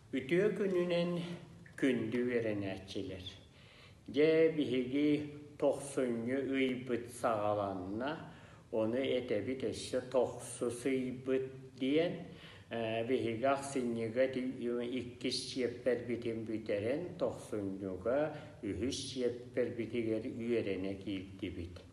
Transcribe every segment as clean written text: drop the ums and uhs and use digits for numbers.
Үтүө күнүнэн күндү үөрэнээччилэр! Дьэ, биһиги тохсунньу ыйбыт саҕаланна, ону этэбит өссө тохсус ыйбыт диэн. Биһиги ахсынньыга иккис чиэппэрбитин бүтэрэн, тохсунньуга үһүс чиэппэрбитигэр үөрэнэ киирдибит.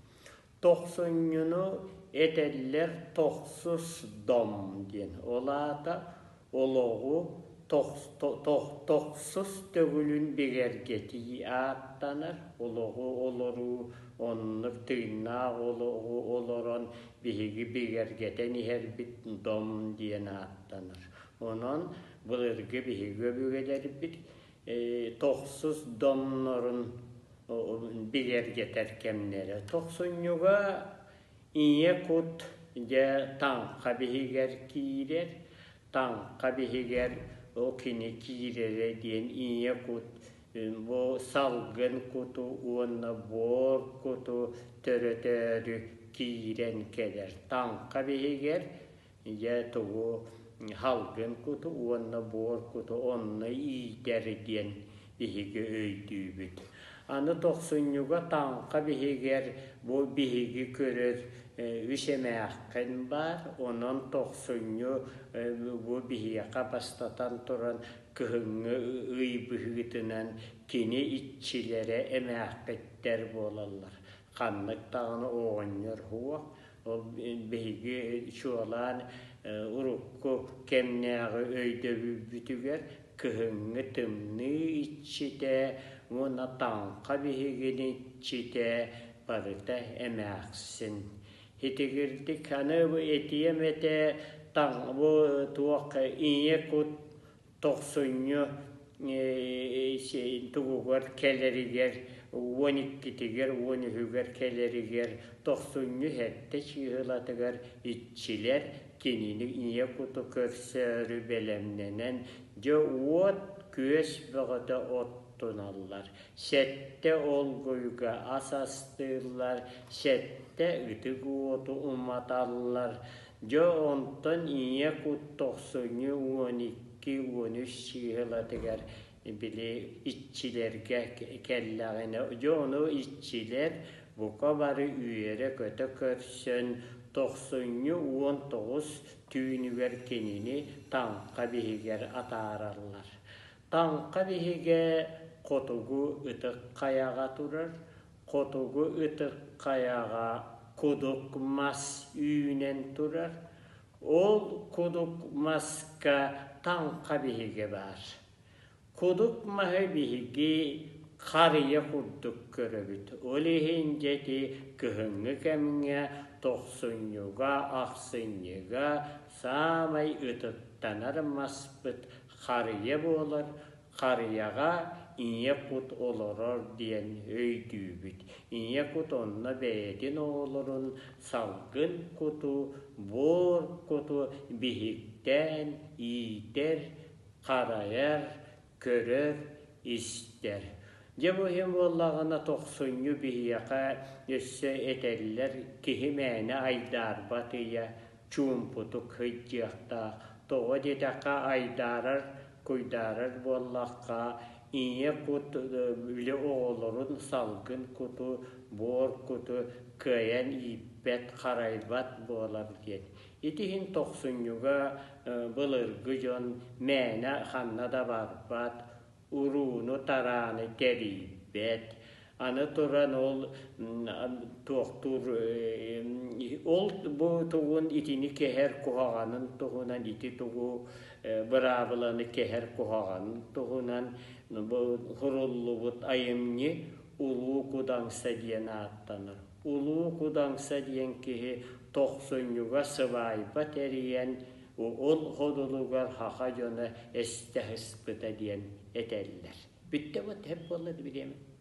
Тохсунньуну этэллэр тохсус дом диэн, ол аата олоҕу тохсус төгүлүн бигэргэтии ааттанар, олоҕу олоруу оннук тыыннаах олоҕу олорон биһиги бигэргэтэн иһэрбит дом диэн ааттанар. Онон былыргы биһиги өбүгэлэрбит тохсус домнорун бигэргэтэр кэмнэрэ. Тохсунньуга ийэ кут дьэ таҥха биһигэр киирэр, таҥха биһигэр ол кини киирэрэ диэн ийэ кут бу салгын куту уонна буор куту төрөтөөрү киирэн кэлэр. Таҥха биһигэр Дьэ тугу халгын куту уонна буор куту онно иитэр диэн биһиги өйдүүбүт. Аны тохсунньуга таҥха биһигэр бу биһиги көрөр үс эмээххин баар, онон тохсунньу бу биһиэхэ бастатан туран кыһыҥҥы ый быһыытынан кини иччилэрэ эмээххиттэр буолаллар. Ханнык даҕаны оҕонньор суох, Ол биһиги чуолаан урукку кэмнээҕи өйдөбүлбүтүгэр кыһыҥҥы тымныы иччитэ уонна таҥха биһигини иччитэ барыта эмээхсин. Итигирдик аны этиэм этэ бу туох ийэ кут тохсунньу тугугар кэлэригэр 12-тигэр 13-үгэр кэлэригэр тохсунньу сэттэ чыыһылатыгар иччилэр кинини ийэ куту көрсөөрү бэлэмнэнэн дьэ уот күөс бөҕөтө оттуналлар сэттэ олгуйга ас астыыллар сэттэ ытык уоту уматаллар Дьэ онтон ийэ кут тохсунньу 12-13 чыыһылатыгар били иччилэргэ кэллэҕинэ, дьэ ону иччилэр бука бары үөрэ-көтө көрсөн тохсунньу 19 түүнүгэр кинини таҥха биһигэр атаараллар. Таҥха биһигэ хотугу ытык хайаҕа турар, Хотугу ытык хайаҕа кудук мас үүнэн турар. Ол кудук маска таҥха биһигэ баар. Кудук маһы биһиги харыйа курдук көрөбүт. Ол иһин дьэ ити кыһыҥҥы кэмҥэ тохсунньуга, ахсынньыга саамай ытыктанар маспыт харыйа буолар. Харыйаҕа ийэ кут олорор диэн өйдүүбүт. Ийэ кут онно бэйэтин оҕолорун салгын куту, буор куту биһиктээн иитэр, харайар, көрөр, истэр. Дьэ бу иһин буоллаҕына тохсунньу биһиэхэ өссө этэллэр киһи мээнэ айдаарбат ыйа, чуумпутук сылдьыахтаах. Тоҕо диэтэххэ айдаарар Куйдаарар буоллахха, ийэ кут үлэ оҕолорун салгын куту, буор куту кыайан ииппэт, харайбат буолар диэн. Ити иһин тохсунньуга былыргы дьон мээнэ ханна да барбат, урууну-тарааны тэрийбэт. Аны туран ол туохтуур ол бу тугун итини кэһэр куһаҕанын туһунан ити тугу быраабыланы кэһэр куһаҕанын туһунан бу суруллубут айымньы Улуу Кудаҥса диэн ааттанар. Улуу Кудаҥса диэн киһи тохсунньуга сыбаайба тэрийэн ол ходулугар саха дьоно эстэ сыспыта диэн этэллэр. Бүттэ вот һэп буолла бириэмэ.